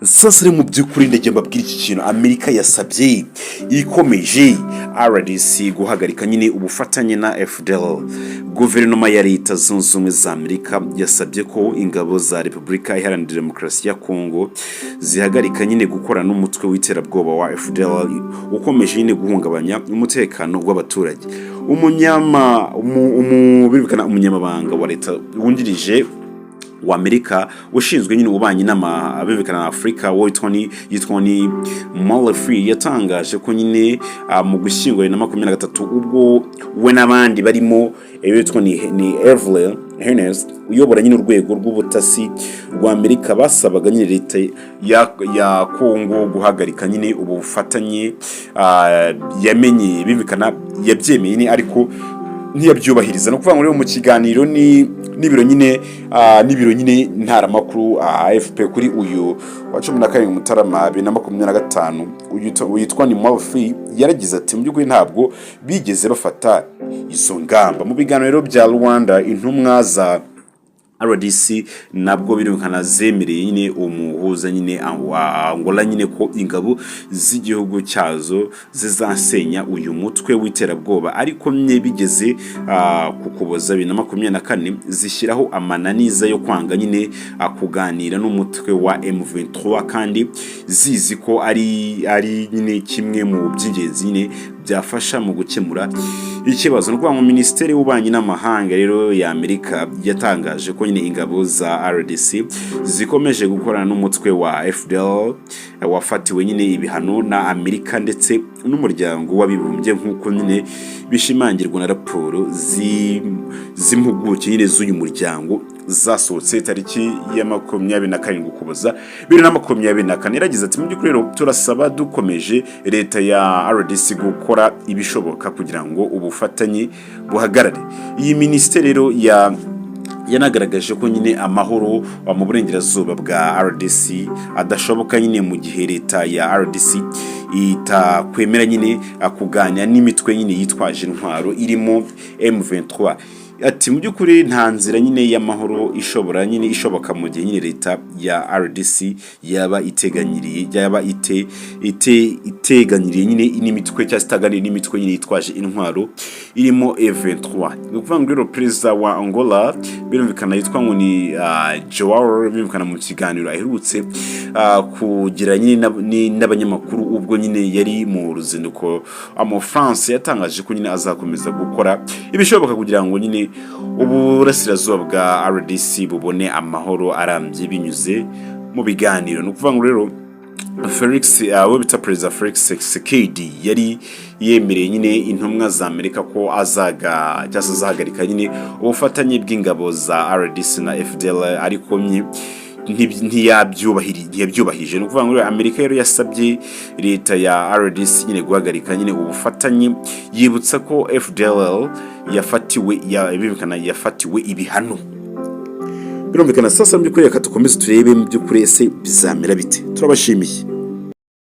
Sasa rero, mu by'ukuri ndagiye mbabwira iki kintu Amerika yasabye ikomeje RDC guhagarika nyine ubufatanye na FDLR. Guverinoma ya Leta Zunze Ubumwe za Amerika yasabye ko ingabo za Repubulika Iharanira Demokarasi ya Kongo zihagarika nyine gukorana n'umutwe w'iterabwoba wa FDLR ukomeje nyine guhungabanya umutekano w'abaturage. Birumvikana, umunyamabanga wa leta wungirije wa Amerika ushinzwe nyine ububanyi n'amabibikana na Afurika witwa yitwa ni Murphy yatangaje ko nyine mu Gushyingo 2023, ubwo we n'abandi barimo witwa ni Avril Haines uyobora nyine urwego rw'ubutasi rwa Amerika basabaga nyine leta ya Kongo guhagarika nyine ubu bufatanye, yamenye bimvikana yabyemeye nyine ariko ntiyabyubahiriza. Ni ukuvuga ngo rero mu kiganiro ni n'ibiro nyine ntaramakuru AFP kuri uyu wa 17 Mutarama 2025, witwa ni Murphy yaragize ati: "Mu by'ukuri ntabwo bigeze bafata izo ngamba." Mu biganiro bya Luanda, intumwa za RDC nabwo birumvikana zemereye nyine umuhuza nyine wa Angola nyine ko ingabo z'igihugu cyazo zizasenya uyu mutwe w'iterabwoba, ariko mye bigeze ku Kuboza 2024 zishyiraho amananiza yo kwanga nyine kuganira n'umutwe wa M23 kandi zizi ko ari nyine kimwe mu by'ingenzi nyine byafasha mu gukemura ikibazo. Ni ukuvuga ngo Minisiteri y'Ububanyi n'Amahanga rero ya Amerika yatangaje ko nyine ingabo za RDC zikomeje gukorana n'umutwe wa FDLR wafatiwe nyine ibihano na Amerika ndetse n'Umuryango w'Abibumbye, nk'uko nyine bishimangirwa na raporo z'impuguke nyine z'uyu muryango zasohotse tariki ya 27 Ukuboza 2024. Yaragize ati: "Mu by'ukuri rero turasaba dukomeje leta ya RDC gukora ibishoboka kugira ngo ubufatanye buhagarare." Iyi minisiteri rero yanagaragaje ko nyine amahoro mu burengerazuba bwa RDC adashoboka nyine mu gihe leta ya RDC itakwemera nyine kuganira n'imitwe nyine yitwaje intwaro irimo M23. Ati: "Mu by'ukuri nta nzira nyine y'amahoro ishobora nyine ishoboka mu gihe nyine leta ya RDC yaba iteganyiriye yaba ite ite iteganyiriye nyine n'imitwe cyangwa se itaganiriye n'imitwe nyine yitwaje intwaro irimo M23." Ni ukuvuga ngo rero perezida wa Angola birumvikana yitwa ngo ni Joao, birumvikana mu kiganiro aherutse kugira nyine n'abanyamakuru ubwo nyine yari mu ruzinduko mu France, yatangaje ko nyine azakomeza gukora ibishoboka kugira ngo nyine uburasirazuba bwa RDC bubone amahoro arambye binyuze mu biganiro. Ni ukuvuga ngo rero Felix, we bita Perezida Felix Tshisekedi, yari yemereye nyine intumwa za Amerika ko azaga cyangwa se azahagarika nyine ubufatanye bw'ingabo za RDC na FDLR, ariko ntiyabyubahirije. Ni ukuvuga ngo rero Amerika rero yasabye leta ya RDC nyine guhagarika nyine ubufatanye, yibutsa ko FDLR yafatiwe ya birumvikana yafatiwe ibihano birumvikana. Sasa mu by'ukuri reka dukomeze turebe mu by'ukuri ese bizamera bite. Turabashimiye.